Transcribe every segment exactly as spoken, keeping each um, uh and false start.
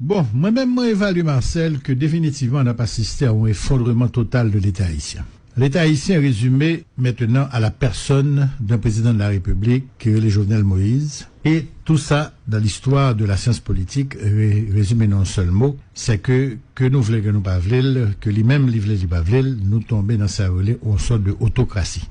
Bon, mwen menm mwen evalye, Marcel, ke definitivman n ap asiste a yon efondreman total de Leta ayisyen. Leta ayisyen rezime mentenan a la pèsòn d'un président de la République ki rele Jovenel Moïse. E tou sa, dan listwa de la syans politik, re, rezime nan yon sèl mo, se ke, ke nou vle, ke nou pa vle l, ke li menm li vle, li pa vle l, nou tonbe nan sa yo rele yon sòt de otokrasi.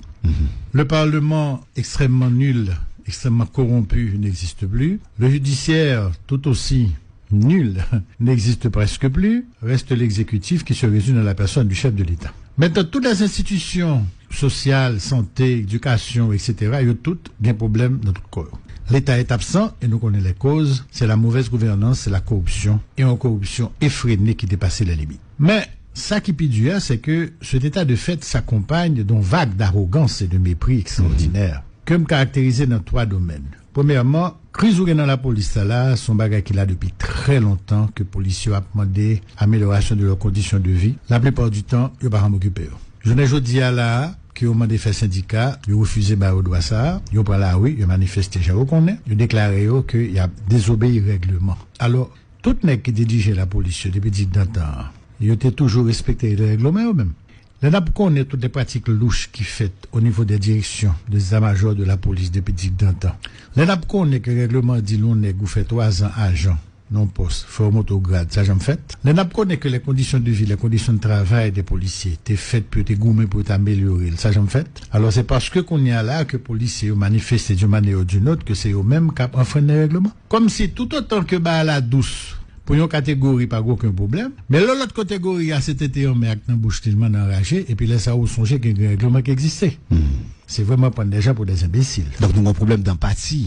Le Parlement extrêmement nul, extrêmement corrompu n'existe plus. Le judiciaire, tout aussi nul, n'existe presque plus. Reste l'exécutif qui se résume dans la personne du chef de l'État. Maintenant, toutes les institutions sociales, santé, éducation, et cetera, yo tout gen pwoblèm nan tout kò yo. L'État est absent et nous connaissons les causes, c'est la mauvaise gouvernance, c'est la corruption, et une corruption effrénée qui dépasse les limites. Men, sa ki pi di a, se ke cet état de fait s'accompagne d'une vague d'arrogance et de mépris extraordinaire, ke m karakterize nan twa domèn. Premyèman, kriz ou gen nan lapolis la, la, se yon bagay ki la depi trè lontan, ke polisye yo ap mande amélioration de leurs conditions de vie. Laplipa di tan, yo pa janm okipe yo. Jounen jodi a la, ke yo mande fè sendika, yo refize ba yo dwa sa a, yo pran lari, yo manifeste jan yo konnen, yo deklare yo ke y ap dezobeyi règleman. Alò, tout nèg ki dirije lapolis yo depi digdantan an, yo te toujou respekte règleman yo menm. Lè n ap konnen tout les pratiques louches ki fèt o nivo des directions, des états-majors de la police depi digdantan. Lè n ap konnen ke règleman di lè yon nèg ou fè twazan ajan nan yon pòs, fè yo monte w grad, sa janm fèt. Lè n ap konnen ke les conditions de vie, les conditions de travail des policiers te fèt pou yo te goumen pou yo te amelyore l, sa janm fèt. Alò, se paske kounye a la ke polisye yo manifeste d'une manière ou d'une autre ke se yo menm k ap anfrennen règleman. Kòmsi toutotan ke bagay la dous pou yon kategori pa gen okenn pwoblèm, men lè lòt kategori a se tete anmè ak nan bouch li l mann anraje, epi lè sa a ou sonje ke gen règleman ki egziste. Se vrèman pran dè jan pou dè enbesil. Donk nou gen yon pwoblèm danpati.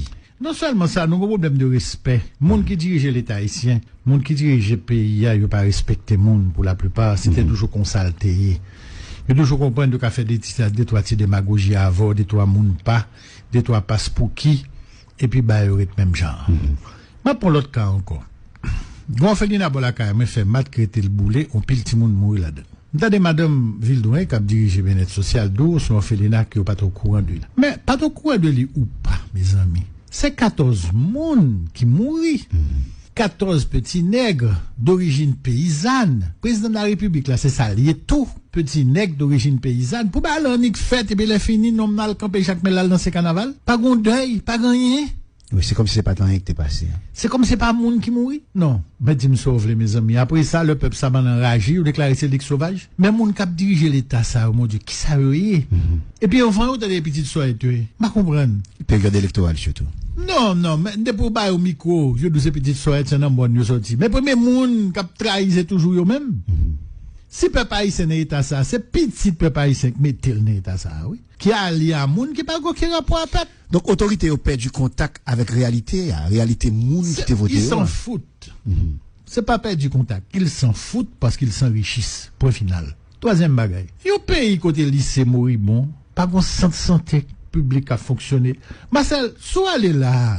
Non sèlman sa, nou gen yon pwoblèm de respè. Moun ki dirije Leta ayisyen, moun ki dirije peyi a, yo pa respekte moun pou laplipa. Se te toujou konsa l te ye. Yo toujou konprann yo ka fè de ti, de twa ti demagoji avè w, de twa moun pa, de twa paspouki, epi bagay yo ret menm jan an. M ap pran lòt ka ankò. Gen yon òfelina bò lakay mwen, fè mat ki rete l boule, yon pil timoun mouri ladan l. M tande madanm Vildouren k ap dirije byennèt sosyal di w se yon òfelina ke yo pa t okouran de li. Men, pa t okouran de li ou pa, mezanmi, se katòz moun ki mouri. Katòz peti nèg dorijin peyizàn. Prezidan de la Repiblik la, se sa l ye tou, peti nèg dorijin peyizàn. Pou bagay la annik fèt, epi lè fini, nonm nan al kanpe Jakmèl, al danse kanaval. Pa gon dèy, pa gen anyen. Wi, se kòmsi se pa t anyen ki te pase. Se kòmsi se pa moun ki mouri. Non, men di m sa w vle, mezanmi. Apre sa, lè pèp sa bann anraje, yo deklare se lig sovaj. Men moun k ap dirije Leta sa yo, mon Dye, kisa yo ye? Epi anvan yo tande pitit sòyèt yo ye. M pa konprann. Peryòd elektoral sitou. Non, non, men depi w ba yo mikwo, yo di w se pitit sòyèt, se nan mòn yo sòti. Men premye moun k ap trayi se toujou yo menm. Si pèp ayisyen nan eta sa, se pitit pèp ayisyen k mete l nan eta sa, wi. Ki alye a moun ki pa gen okenn rapò a pèp. Donk, otorite yo pèdi kontak avèk reyalite a, reyalite moun ki te vote yo a. Ils s'en foutent. Se pa pèdi kontak. Ils s'en foutent parce qu'ils s'enrichissent. Pwen final. Twazyèm bagay. Yon peyi kote lise moribon, pa gon sant sante piblik k ap fonksyone. Marcel, si w ale la a,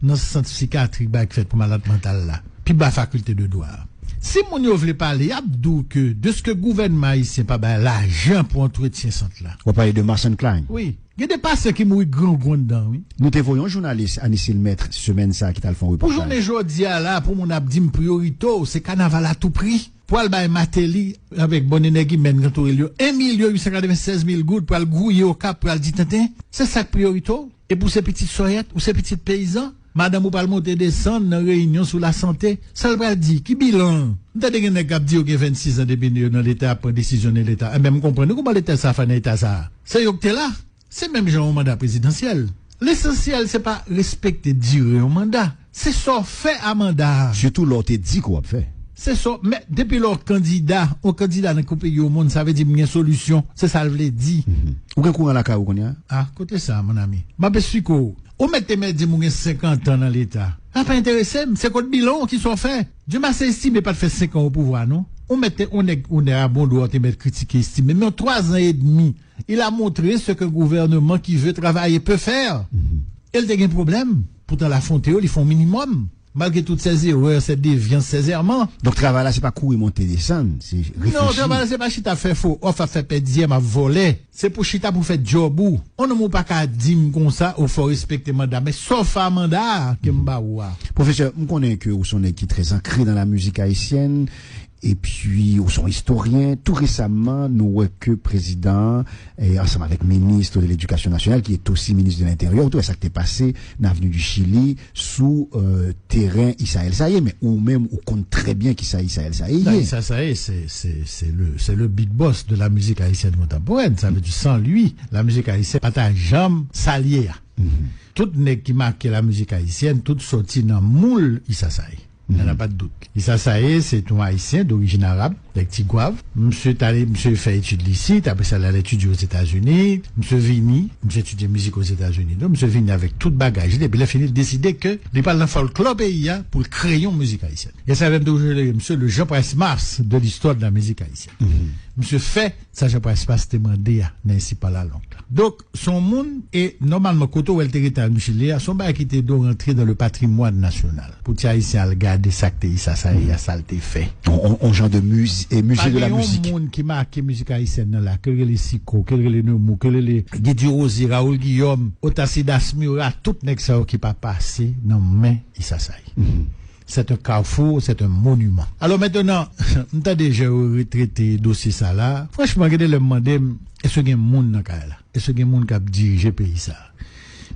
nan sant sikatrik, bagay ki fèt pou malad mantal la, pi ba fakilte de dwa a. Si moun yo vle pale, y ap di w ke deske gouvènman ayisyen pa bay lajan pou antretyen sant la. W ap pale de Marson Klein. Wi. Gen de pasyan ki mouri grangou anndan, wi. Nou te voye yon jounalis, Anisil Mèt, semèn sa a ki t al fè yon repòtaj. Pou jounen jodi a la, pou moun ap di m priyorite w, se kanaval a tou pri. Pou al bay Martelly avèk bann enèg imèn k antoure l yo, en milyon uit san katrevennsèz mil goud pou al gouye Okap, pou al di tenten. Se sa k priyorite w? Epi w se pitit sòyèt, ou se pitit peyizan? Madanm ou pral monte desann nan reyinyon sou lasante. Sa l pral di? Ki bilan? M tande gen nèg k ap di yo gen vennsis an depi yo nan Leta, ap pran desizyon nan Leta. Enben, m konprann wi kòman Leta sa fè nan eta sa a. Se yo k te la. Se menm jan yon manda prezidansyèl. Lesansyèl, se pa respekte dire yon manda. Se sa w fè a manda a. Sitou lè w te di ke w ap fè. Se sa w, men depi lè w kandida, yon kandida nan yon peyi omonn, sa vle di m gen solisyon. Se sa l vle di. Ou gen kouran lakay ou kounye a? A, kote sa, mon ami? M ap esplike w. Ou mèt te mèt di m ou gen senkant an nan Leta. Sa pa enterese m. Se kot bilan w, kisa w fè. Dieumasse Estimé pa t fè senk an o pouvwa, non. Ou mèt te, yon nèg onè a bon dwa w te mèt kritike Estimé. Men yon twazan edmi, il a montré ce qu'un gouvernement qui veut travailler peut faire. E l te gen pwoblèm. Poutan l afwonte yo, li fè yon minimòm. Malgré toutes ses erreurs, ses déviances, ses errements. Donk, travay la, se pa kouri monte desann, se reflechi. Non, travay la, se pa chita ap fè fo òf, ap fè pèdi, ap vòlè. Se pou chita pou fè djòb ou. On nonm ou pa ka di m konsa, ou fò respekte manda. Men sa w fè a manda a ke m ba ou a. Pwofesè, m konnen ke ou se yon nèg ki trè ankre nan la mizik ayisyèn. Epi, ou se yon istoryen. Tou resaman, nou wè ke prezidan an, ansanm avèk minis de ledikasyon nasyonal, ki est aussi ministre de l'Intérieur, ou te wè sa k te pase nan Avenue du Chili, sou teren Issa El Sayé. Men ou menm, ou konn trè byen kisa Issa El Sayé ye. Issa Sayé, se le big boss de la musique haïtienne contemporaine. Sa vle di, san li, la mizik ayisyèn pa ta janm sa l ye a. Tout nèg ki make la mizik ayisyèn, tout soti nan moul Issa Sayé. Nan pa de dout. Issa Sayé, se t on Ayisyen dorijin arab, nèg Tigwav. Misye t ale, misye fè etid li isit, apre sa l al etidye Ozetazini. Misye vini, misye etidye mizik Ozetazini. Donk, misye vini avèk tout bagaj li, epi lè fini, l deside ke li pral nan fòlklò peyi a pou l kreye yon mizik ayisyèn. E sa fè m toujou rele misye le Jean Price Mars de l'histoire de la musique haïtienne. Misye fè sa Jean Price Mars te mande a nan Ainsi parla l'oncle. Donk, se yon moun, e nòmalman, kote w wè l te rete a Michele a, se yon bagay ki te dwe rantre dans le patrimoine national. Pou ti Ayisyen al gade sa k te Issa Sayé a, sa l te fè. On, on, on jan de mize, e mize de la mizik. Pa gen yon moun ki make mizik ayisyèn nan la, ke l rele Siko, ke l rele Nemou, ke l rele Guy Durosier, Raoul Guillaume, Otacide Asmura, tout nèg sa yo ki pa pase nan men Issa Sayé. C'est un carrefour, c'est un monument. Alò, mentnan, m tande jan yo retrete dosye sa la. Franchman, gen de lè m mande m, èske gen moun nan kay la? Èske gen moun k ap dirije peyi sa a?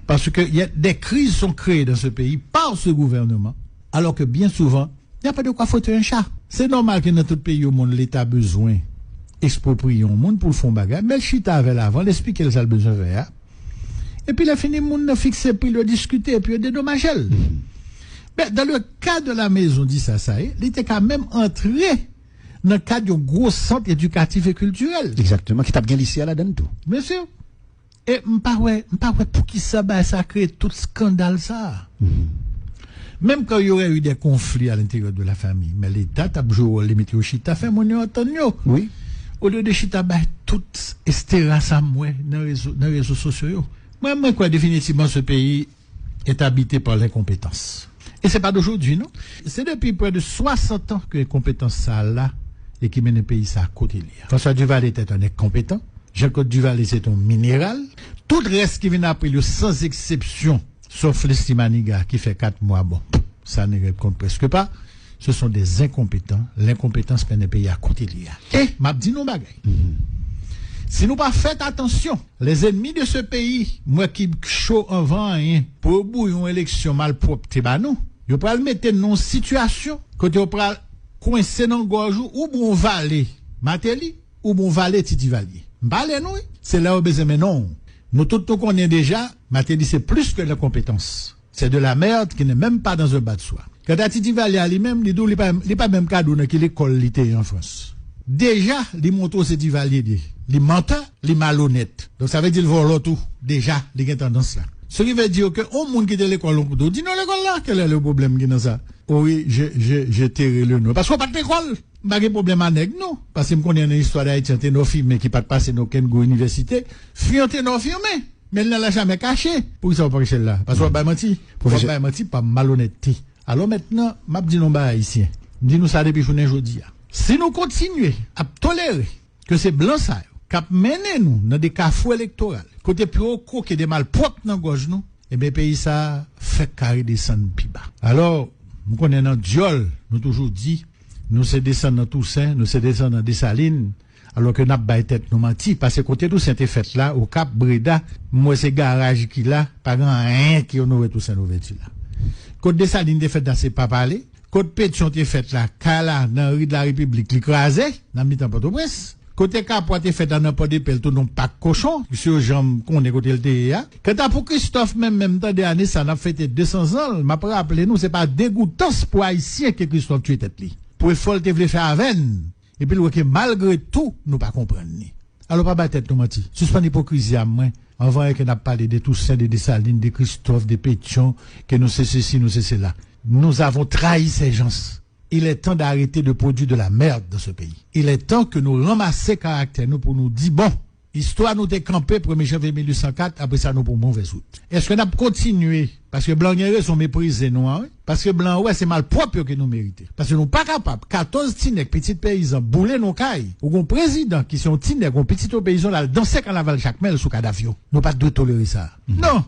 Parce que y a, des crises sont créées dans ce pays par ce gouvernement, alors que bien souvent, il n'y a pas de quoi fouetter un chat. Se nòmal ke nan tout peyi omonn, Leta bezwen ekspropriye yon moun pou l fè yon bagay, men l chita avè l avan, l eksplike l sa l bezwen fè a. Epi lè fini, moun nan fikse pri l, yo diskite, epi yo dedomaje l. Men dans le cas de la maison d'Issa Sayé, li te ka menm antre nan kad yon gwo sant edikatif e kiltirèl. Egzakteman, ki t ap gen lise a ladan l tou. Byen si. E m pa wè, m pa wè poukisa bagay sa kreye tout skandal sa. Menm quand il y aurait eu des conflits à l'intérieur de la famille, men Leta t ap jwe wòl li, mete yo chita, fè moun yo antann yo. Wi. Olye de chita bay tout estera sa m wè nan rezo, nan rezo sosyo yo. Mwen, mwen kwè definitivman ce pays est habité par l'incompétence. Et c'est pas d'aujourd'hui, non. Se depi près de soixante ans ke enkonpetans sa a la e ki mennen peyi sa a kote li a. François Duvalier était un incompétent. Jean-Claude Duvalier, c'est un minéral. Tout rès ki vin apre l yo, sans exception, sauf Leslie Manigat ki fè kat mwa, bon, sa ne répond presque pas. Ce sont des incompétents. L'incompétence mennen peyi a kote li a. E m ap di nou yon bagay. Si nou pa fèt atansyon, les ennemis de ce pays, m wè ki cho anvan anyen, pou yo bouyi yon eleksyon malpwòpte ba nou, yo pral mete n nan yon sitiyasyon kote yo pral kwense nan gòj ou, oubyen w vale Martelly, oubyen w vale Ti Divalye. M pale nou, wi. Se la yo bezwen mennen w. Nou tout nou konnen deja, Martelly se plis ke lenkonpetans. C'est de la merde qui n'est même pas dans un bas de soie. Kanta Ti Divalye a li menm, li di w li pa, li pa menm ka di w nan ki lekòl li te ye an Frans. Deja, li montre w se Divalye li ye. Li mantè, li malonèt. Donk, sa vle di l vòlò tou. Deja, li gen tandans la. Ce qui veut dire que yon moun ki te lekòl yon kote, w di non lekòl la, kèl è le pwoblèm ki nan sa? O wi, je, je, je tairai le nom. Paske w pa t lekòl. M pa gen pwoblèm a nèg, non. Paske m konnen nan istwa Dayiti, Antenò Fimen ki pa t pase nan okenn gwo inivèsite, fi Antenò Fimen. Men l nan lajamè kache. Poukisa w pa kache l la? Paske w ap bay manti. W ap bay manti pa malonètte. Alò mentnan, m ap di nou yon bagay, Ayisyen. M di nou sa depi jounen jodi a. Si nou kontinye ap tolere ke se blan sa yo k ap mennen nou nan de kafou elektoral, kote pi wo koke de malpwòp nan gòj nou, ebyen, peyi sa a fèk ka redesann pi ba. Alò, m konnen nan dyòl, nou toujou di, nou se desandan Tousen, nou se desandan Desalin, alò ke n ap bay tèt nou manti, paske kote Tousen te fèt la, Okap, Breda, m wè se garaj ki la, pa gen anyen ki onore Tousen Louvèti la. Kot Desalin te fèt la, se pa pale. Kot Petyon te fèt la, kay la, nan ri de la Repiblik, li kraze, nan mitan Pòtoprens. Kote Kapwa te fèt la, nan Pòdepè, l tounen yon pak kochon, si yo janm konnen kote l te ye a. Kanta pou Kristòf menm, menm tande ane sa, n ap fete de san zan l, m ap raple nou, se pa degoutans pou Ayisyen ke Kristòf tiye tèt li. Pou efò l te vle fè avè n, epi l wè ke malgre tou, nou pa konprann li. Alò, pa bay tèt nou manti. Sispann ipokrizi a, mwen. Anvan ke n ap pale de Tousen, de Desalin, de Kristòf, de Petyon, ke nou se sesi, nou se sela. Nous avons trahi ces gens. Il est temps d'arrêter de produire de la merde dans ce pays. Il est temps que nou ranmase karaktè nou pou nou di, bon, istwa nou te kanpe premye janvye mil uit san kat, apre sa nou pran move wout. Èske n ap kontinye Paske blan gen rezon meprize nou an, wi. Paske blan wè se malpwòp yo ke nou merite. Paske nou pa kapab, katòz ti nèg, pitit peyizan, boule nou kay. Ou gon prezidan ki se yon ti nèg, yon pitit yon peyizan, l al danse kanaval Jakmèl sou kadav yo. Nou pa t dwe tolere sa. Non.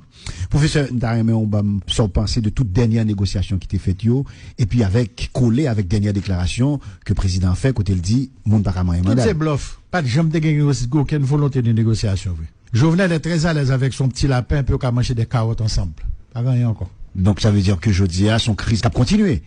Pwofesè, m ta renmen ou ban m sa w panse de tout dènyè negosyasyon ki te fèt yo, epi avèk, kole avèk dènyè deklarasyon ke prezidan an fè, kote l di moun pa ka manyen manda l. Tout se blòf. Pa t janm te gen okenn volonte de negosyasyon vre. Jovenel est très à l'aise avec son petit lapin, pou yo ka manje des carottes ensemble. Pa gen anyen ankò. Donk sa vle di ke jodi a se yon kriz k ap kontinye.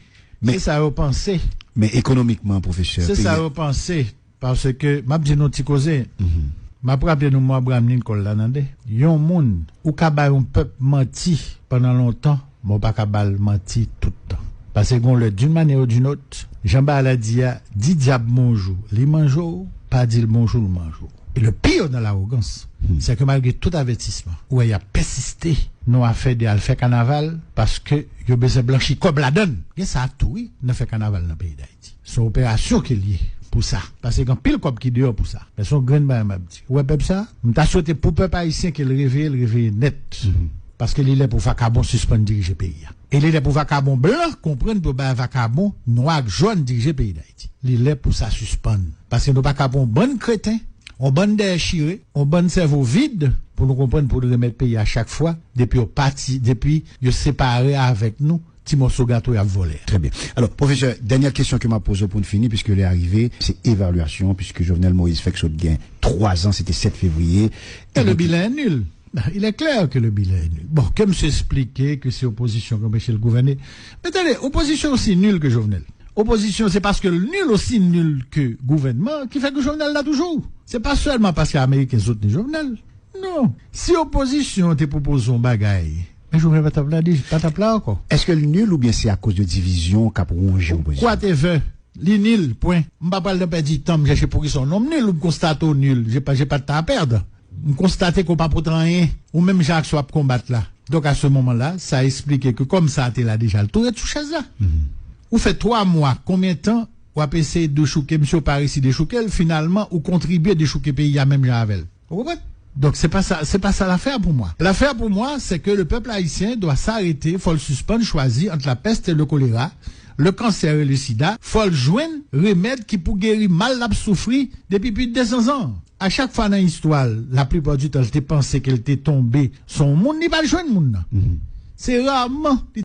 Se sa yo panse. Men ekonomikman, pwofesè, se sa yo panse. Paske m ap di nou ti koze. M ap raple nou mo Abraham Lincoln la, tande. Yon moun, ou ka bay yon pèp manti pandan lontan, men ou pa ka ba l manti tout tan. Paske gon lè, d'une manière ou d'une autre, jan bagay la di a, di dyab bonjou, li manje w, pa di l bonjou, l manje w. E le pire dans l'arrogance, se ke malgre tout avètisman, ou wè y ap pèsiste nan afè de al fè kanaval, paske yo bezwen blanchi kòb ladann. Gen sa tou wi, nan fè kanaval nan peyi Dayiti. Se yon operasyon ke l ye pou sa. Paske gen anpil kòb ki deyò pou sa. Men se yon grenn bagay m ap di. Ou wè pèp sa, m ta swete pou pèp ayisyen ke l reveye, l reveye nèt. Paske li lè pou vakabon sispann dirije peyi a. E li lè pou vakabon blan konprann pou yo bay vakabon nwa ak jòn dirije peyi Dayiti. Li lè pou sa sispann. Paske nou pa ka pran yon bann kreten, yon bann dèyè chire, yon bann sèvo vid pou nou konprann pou nou remèt peyi a chak fwa depi yo pati, depi yo separe avèk nou, ti mòso gato y ap vòlè a. Trè byen. Alò, pwofesè, dènyè kesyon ke m ap poze w pou n fini, piske lè a rive, se evalyasyon, piske Jovenel Moïse fèk sot gen twa zan, se te sèt fevriye. E le bilan est nul. Il est clair que le bilan est nul. Bon, ke misye esplike ke se opozisyon ki anpeche l gouvène. Men tande, opozisyon osi nil ke Jovenel. Opozisyon, se paske l nil osi nil ke gouvènman ki fè ke Jovenel la toujou. Se pa sèlman paske Ameriken soutni Jovenel. Non. Si opozisyon te pwopoze yon bagay, men Jovenel pa t ap la, di, pa t ap la ankò. Èske l nil oubyen se akoz de divizyon k ap wonje opozisyon? Whatever. Li nil, pwen. M pa pral nan pèdi tan m chèche poukisa yon nonm nil, ou m konstate w nil. Je pa, je pa de tan à perdre. M konstate ke w pa pote anyen. Ou menm jan ak sa w ap konbat la. Donk, à ce moment-là, sa esplike ke kòm sa a te la deja, l tou ret sou chèz la. Ou fè twa mwa, konbyen tan w ap eseye dechouke misye, w pa resi dechouke l, finalman, ou kontribye dechouke peyi a menm jan avè l. Ou konprann? Donk, se pa sa, se pa sa l'affaire pour moi. L'affaire pour moi, c'est que le peuple haïtien doit s'arrêter, fò l sispann chwazi ant la peste et le choléra, le cancer et le sida, fò l jwenn remèd ki pou geri mal l ap soufri depi plis de de san zan. A chak fwa nan istwa l, laplipa di tan, l te panse ke l te tonbe sou yon moun, li pa t jwenn moun nan. Se raman li